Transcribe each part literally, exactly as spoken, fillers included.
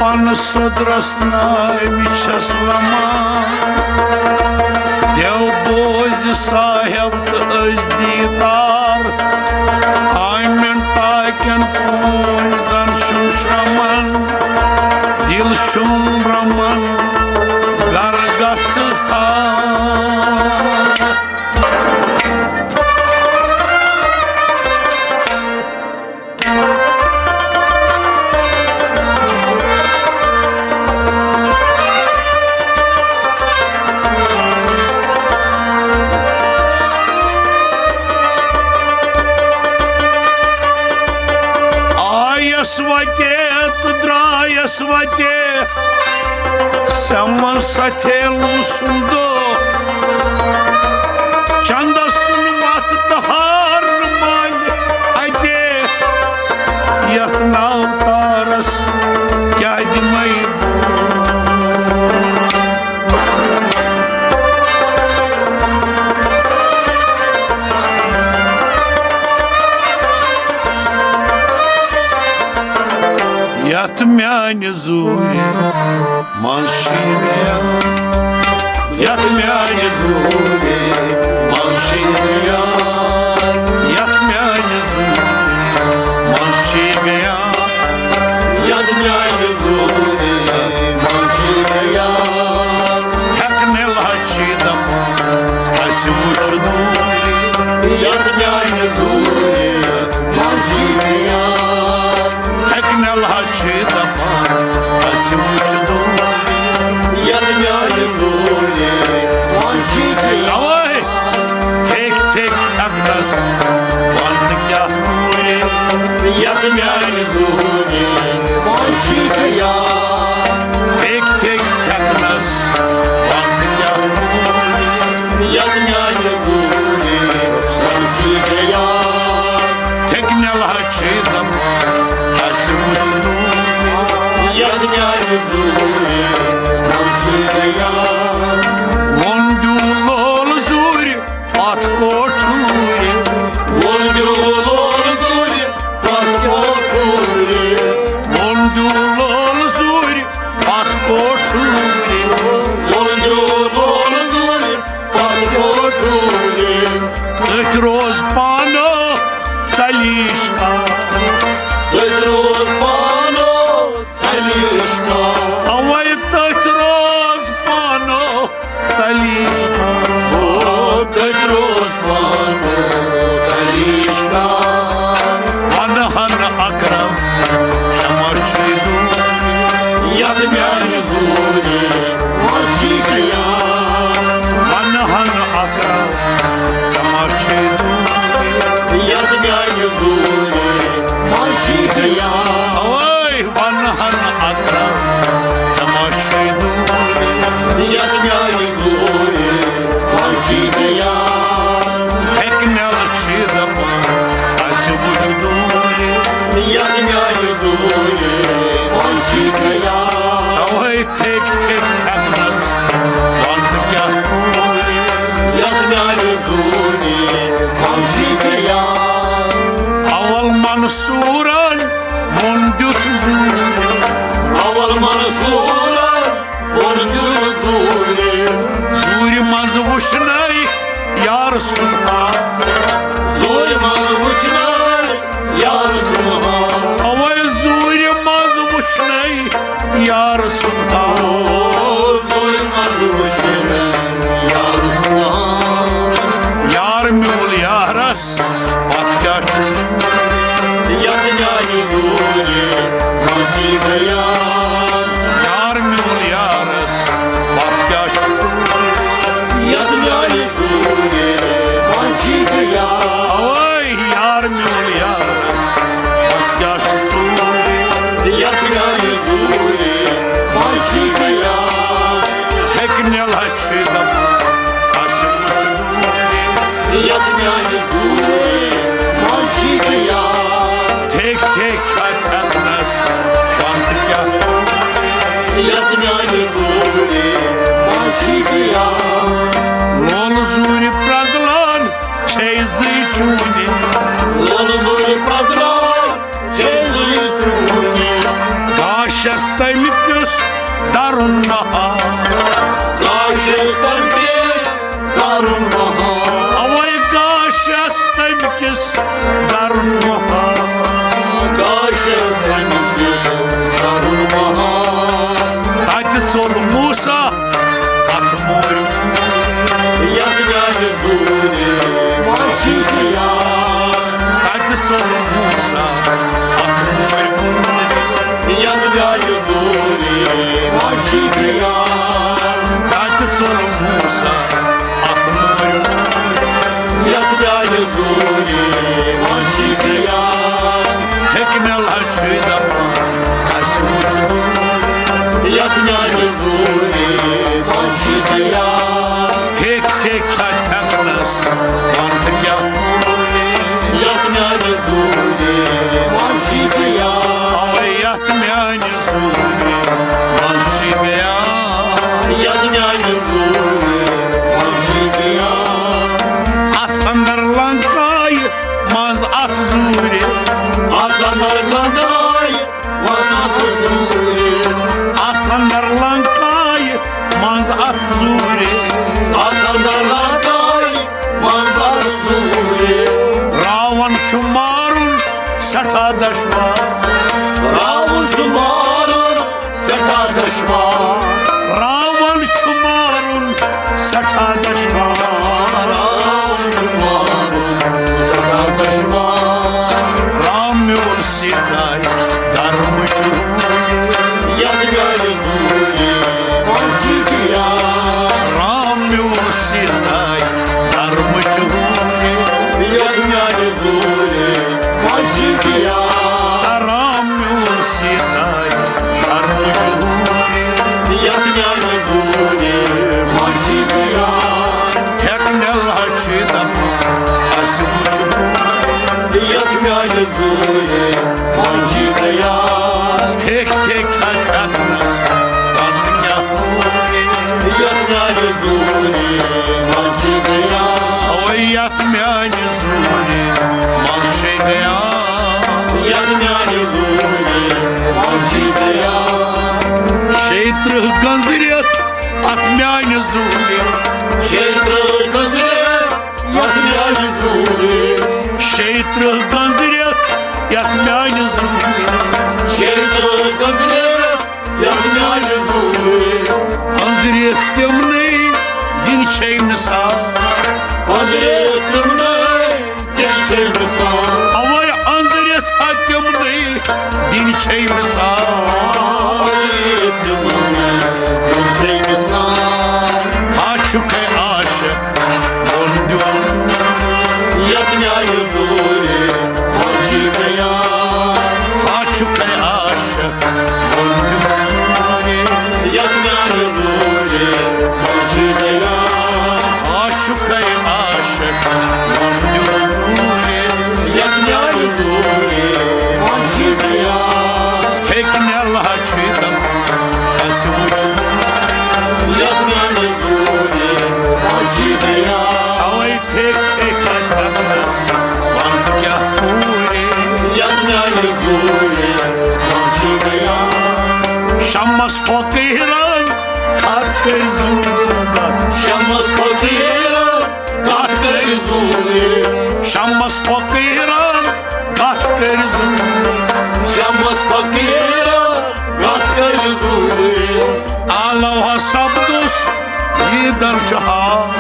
پانہٕ سوٚدرس ناوِ چھَس لمان۔ دیو بوزِ صاحب تہٕ أسۍ دیٖدار۔ آمٮ۪ن ٹاکٮ۪ن پوٗنۍ زن چھُم شرٛمن۔ دِل چھُم رَمن، گرٕ گژھٕ ہا۔ آیس وتے تہٕ درٛایس وتے۔ سٮ۪من سۄ تھیلہٕ سُنٛد دۄہ۔ چندس سُنٛد وتھ تہار نہٕ مالہِ اتے۔ یتھ ناو تارس کیٛاہ دِمے بہٕ؟ یتھ میانہِ زوٗرِ منٛز چھُے مےٚ یار۔ یتھ میانہِ زوٗرِ منٛز چھُے مےٚ یار۔ یتھ میانہِ زوٗرِ منٛز چھُے مےٚ یار۔ یتھ میانہِ زوٗرِ منٛز چھُے مےٚ یار۔ تھٮ۪کنہٕ لچھِ دپان اسہِ وُچھ دوٗرِ۔ یتھ میانہِ زوٗرِ منٛز چھُے مےٚ یار۔ تھٮ۪کنہٕ لچھِ دپان اسہِ وُچھ دوٗرِ۔ یتھ میانہِ زوٗرِ منٛز چھُے مےٚ یار۔ اوے، تھیٚکۍ تھیٚکۍ تھٮ۪کنس وننہٕ کیٛاہ کوٗرِ۔ یتھ میانہِ زوٗرِ منٛز چھُے مےٚ یار۔ تھیٚکۍ تھیٚکۍ تھٮ۪کنس وننہٕ کیٛاہ کوٗرِ۔ یتھ میانہِ زوٗرِ منٛز چھُے مےٚ یار۔ تھٮ۪کنہٕ لچھِ دپان اسہِ وُچھ دوٗرِ۔ یتھ میانہِ زوٗرِ منٛز چھُے مےٚ یار۔ ووٚن دیو لول زوٗرِ پتھ کوٹھوٗرِ۔ ووٚن دیو لول زوٗرِ پتھ کوٹھوٗرِ۔ ووٚن دیو لول زوٗرِ پتھ کوٹھوٗرِ۔ ووٚن دیو لول زوٗرِ پتھ کوٹھوٗرِ۔ تٔتھۍ روز پانو ژلیش کار۔ تٔتھۍ روز پانو ژلیش کار۔ اوے تٔتھۍ روز پانو ژلیش کار۔ او تٔتھۍ روز پانو ژلیش کار۔ ونہٕ ہن اکرم ژےٚ ما چھُے دوٗر۔ یتھ میانہِ زوٗرِ منٛز چھُے مےٚ یار۔ ونہٕ ہن اکرم ژےٚ ما چھُے دوٗر۔ یتھ میانہِ زوٗرِ منٛز چھُے مےٚ یار۔ اوے ونہٕ ہن اکرم ژےٚ ما چھُے دوٗر۔ یتھ میانہِ زوٗرِ منٛز چھُے مےٚ یار۔ تھٮ۪کنہٕ لچھِ دپان اسہِ وُچھ دوٗرِ۔ یتھ میانہِ زوٗرِ منٛز چھُے مےٚ یار۔ توے تھیٚکۍ تھیٚکۍ تھٮ۪کنس وننہٕ کیٛاہ کوٗرِ۔ یتھ میانہِ زوٗرِ منٛز چھُے مےٚ یار۔ اول منصوٗرن ووٚن دیُت زوٗرِ۔ اول منصوٗرن ووٚن دیُت زوٗرِ۔ زوٗرِ منٛز وُچھنَے یار سُنٛد حال۔ زوٗرِ منٛز وُچھنَے یار سُنٛد حال۔ اوے زوٗرِ منٛز وُچھنَے یار سُنٛد حال۔ او زوٗرِ منٛز وُچھنَے یار سُنٛد حال۔ یار میول یارس پتھ کیٛاہ چھُ ژوٗرِ؟ یتھ میانہِ زوٗرِ منٛز چھُے مےٚ یار۔ یار میون یارس پتھ کیٛاہ چھُ ژوٗرِ؟ یتھ میانہِ زوٗرِ منٛز چھُے مےٚ یار۔ اوے یار میون یارس پتھ کیٛاہ چھُ ژوٗرِ؟ یتھ میانہِ زوٗرِ منٛز چھُے مےٚ یار۔ تھٮ۪کنہٕ لچھِ دپان اسہِ وُچھ دوٗرِ۔ یتھ میانہِ زوٗرِ منٛز چھُے مےٚ یار۔ تھیٚکۍ تھیٚکۍ تھٮ۪کنس وننہٕ کیٛاہ کوٗرِ۔ یتھ میانہِ زوٗرِ منٛز چھُے مےٚ یار۔ لولہٕ زوٗرِ پرٛزلان چھے زٕے چوٗنہِ۔ لولہٕ زوٗرِ پرٛزلان چھے زٕے چوٗنہِ۔ گاشس تمہِ مہا۔ گاشس تمہِ کِس درُن مہا۔ اوے گاشس تمہِ کِس درُن مہا۔ گاشس تمہِ کِس درُن مہا۔ تتہِ ژوٚل موسیٰ اتھ مورِ۔ یتھ میانہِ زوٗرِ منٛز چھِ خیال۔ تتہِ ژوٚل موسیٰ اتھ مورِ۔ یتھ میانہِ زوٗرِ منٛز چھِ خیال۔ تتہِ ژوٚل موسیٰ اتھ مورِ۔ یتھ میانہِ زوٗرِ منٛز چھِ خیال۔ تھیٚکہِ مےٚ لچھِ دپان اسہِ وُچھ دوٗر۔ یتھ میانہِ زوٗرِ منٛز چھِ خیال۔ تھیٚکہِ تھیٚکہِ ہا تھیٚکنس ونتہٕ کیٛاہ۔ یتھ میانہِ زوٗرِ منٛز چھِ خیال۔ اوے یتھ میانہِ زوٗرِ منٛز چھِ خیال۔ یتھ میانہِ زوٗرِ منٛز چھِ خیال۔ اتھ اندر لنکایہِ منٛز اتھ زوٗرِ۔ اتھ اندر لنکایہِ منٛز اتھ زوٗرِ۔ اتھ اندر لنکایہِ منٛز اتھ زوٗرِ۔ اتھ اندر لنکایہِ منٛز اتھ زوٗرِ۔ راوُن چھُ مارُن سٮ۪ٹھاہ دشوار۔ راوُن چھُ مارُن سٮ۪ٹھاہ دشوار۔ راوُن چھُ مارُن سٮ۪ٹھاہ دشوار۔ راوُن چھُ مارُن سٮ۪ٹھاہ دشوار۔ رام میون سیٖتایہِ درمٕچ روٗر۔ یتھ میانہِ زوٗرِ منٛز چھِ خیال۔ رام میون سیٖتایہِ درمٕچ روٗر۔ یتھ میانہِ زوٗرِ منٛز چھِ خیال۔ رام میون سیٖتایہِ درمٕچ روٗر۔ یتھ میانہِ زوٗرِ منٛز چھِ خیال۔ تھیٚکہِ مےٚ لچھِ دپان اسہِ وُچھ دوٗر۔ یتھ میانہِ زوٗرِ منٛز چھِ خیال۔ تھیٚکہِ تھیٚکہِ ہا تھیٚکنس ونتہٕ کیٛاہ دوٗر۔ یتھ میانہِ زوٗرِ منٛز چھِ خیال۔ اوے یتھ میانہِ زوٗرِ منٛز چھِ خیال۔ یتھ میانہِ زوٗرِ منٛز چھِ خیال۔ شیٚیہِ ترٕٛہ گنٛزرٮ۪تھ اتھ میانہِ زوٗرِ۔ شیٚیہِ ترٕٛہ گنٛزرٮ۪تھ اتھ میانہِ زوٗرِ۔ شیٚیہِ ترٕٛہ گنٛزرٮ۪تھ یتھ میانہِ زوٗرِ۔ شیٚیہِ ترٕٛہ گنٛزرٮ۪تھ یتھ میانہِ زوٗرِ۔ أنٛزرٮ۪تھ تِمنٕے دِنۍ چھے مثال۔ أنٛزرٮ۪تھ تِمنٕے دِنۍ چھے مثال۔ اوے أنٛزرٮ۪تھ ہا تِمنٕے دِنۍ چھے مثال۔ أنٛزرٮ۪تھ تِمنٕے دِنۍ چھے مثال۔ ہا چھُکھے عاشق بۄن دیُن۔ یتھ میانہِ زوٗرِ منٛز چھِ خیال۔ ہا چھُکھے عاشق بۄن دیُن۔ یتھ میانہِ زوٗرِ منٛز چھِ خیال۔ ہا چھُکھے عاشق بۄن دیُن۔ یتھ میانہِ زوٗرِ منٛز چھِ خیال۔ تھیٚکہِ مےٚ لچھِ دپان اسہِ وُچھ دوٗر۔ یتھ میانہِ زوٗرِ منٛز چھِ خیال۔ اوے تھیٚکہِ تھیٚکہِ ہا تھیٚکنس ونتہٕ کیٛاہ دوٗر۔ یتھ میانہِ زوٗرِ منٛز چھِ خیال۔ شمس فقیرن کتھ کٔرۍ زوٗر۔ شمس فقیرن کتھ کٔرۍ زوٗرِ۔ شمس فقیرن کتھ کٔرۍ زوٗرِ۔ شمس فقیرن کتھ کٔرۍ زوٗرِ۔ آلو ہا سپدُس دیٖدن چھُ ہاو۔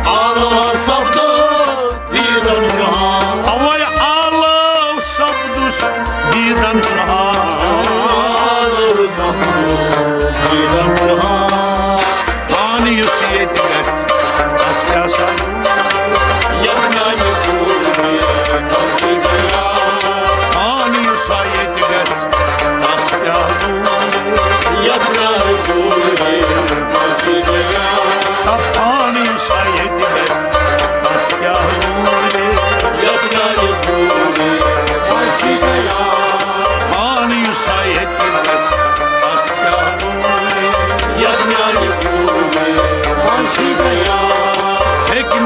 آلو ہا سپدُس دیٖدن چھُ ہاو۔ اوے آلو سپدُس دیٖدن چھُ ہاو۔ آلو سپدُس دیٖدن چھُ ہاو۔ پانہٕ یُس ییٚتہِ گژھِ، تس کیٛاہ سا۔ یتھ میانہِ زوٗرِ منٛز چھِ خیال۔ پانہٕ یُس ہا ییٚتہِ گژھِ، تس کیٛاہ۔ یتھ میانہِ زوٗرِ منٛز چھِ خیال۔ پانہٕ یُس ہا ییٚتہِ گژھِ، تس کیٛاہ۔ یتھ میانہِ زوٗرِ منٛز چھِ خیال۔ پانہٕ یُس ہا ییٚتہِ گژھِ، تس کیٛاہ۔ یتھ میانہِ زوٗرِ منٛز چھِ خیال۔ ہیٚکہِ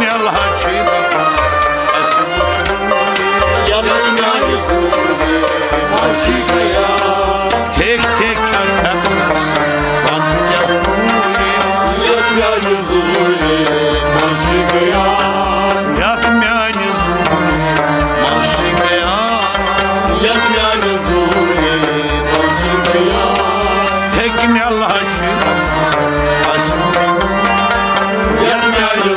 زوٗرِ منٛز چھِ گیا۔ یَتھ میٛانہِ زوٗرِ منٛز چھِ گیا۔ یَتھ میٛانہِ زوٗرِ منٛز چھِ گیا۔ تھیٚکہِ مےٚ لَچھِ اَسہِ۔ یَتھ میٛانہِ